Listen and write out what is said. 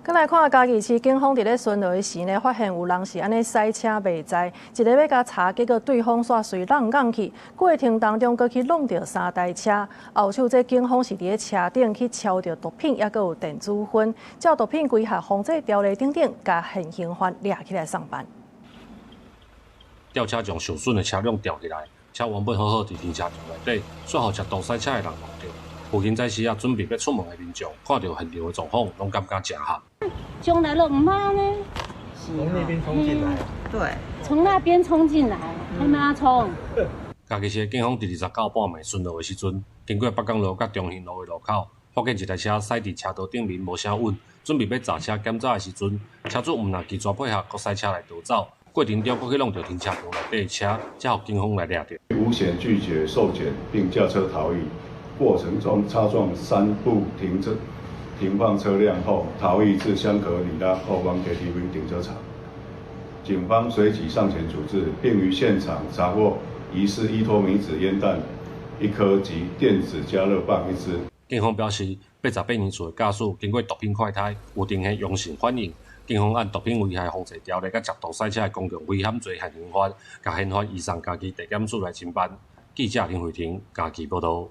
閣來看嘉義市警方佇咧巡邏的時呢，發現有人是按呢駛車袂載，一个欲共查，結果對方煞隨挵挵去，過程當中閣去挵著三台車，後手這警方是佇咧車頂去抄著毒品，猶閣有電子薰，照毒品危害防制條例等等，共現行犯掠起來送辦。吊車將受損的車輛吊起來，車原本好好佇停車場內底，煞予涉毒駛車的人挵著。附近早時啊，準備欲出門的民眾看著現場的狀況，攏感覺誠嚇。衝來了媽呢？從那邊衝進來。對，從那邊衝進來，還沒衝。嘉義市的警方佇29半暝巡邏的時陣，經過北港路佮中興路的路口，發現一台車駛佇車道頂面無啥穩，準備欲閘車檢查的時陣，車主毋但拒絕配合，閣駛車來逃走，過程中閣去挵著停車場內底的車，才予警方來掠著。無顯拒絕受檢並駕車逃逸，過程中擦撞三部停車停放車輛後，逃逸至香格里拉後方 KTV 停車場。警方隨即上前處置，並於現場查獲疑似依托咪酯煙彈一顆及電子加熱棒一支。警方表示，88年次的駕駛經過毒品快篩，有呈現陽性反應。警方按毒品危害防制條例佮涉毒駛車的公共危險罪現行犯，共嫌犯移送嘉義地檢署來偵辦。記者林慧婷嘉義報導。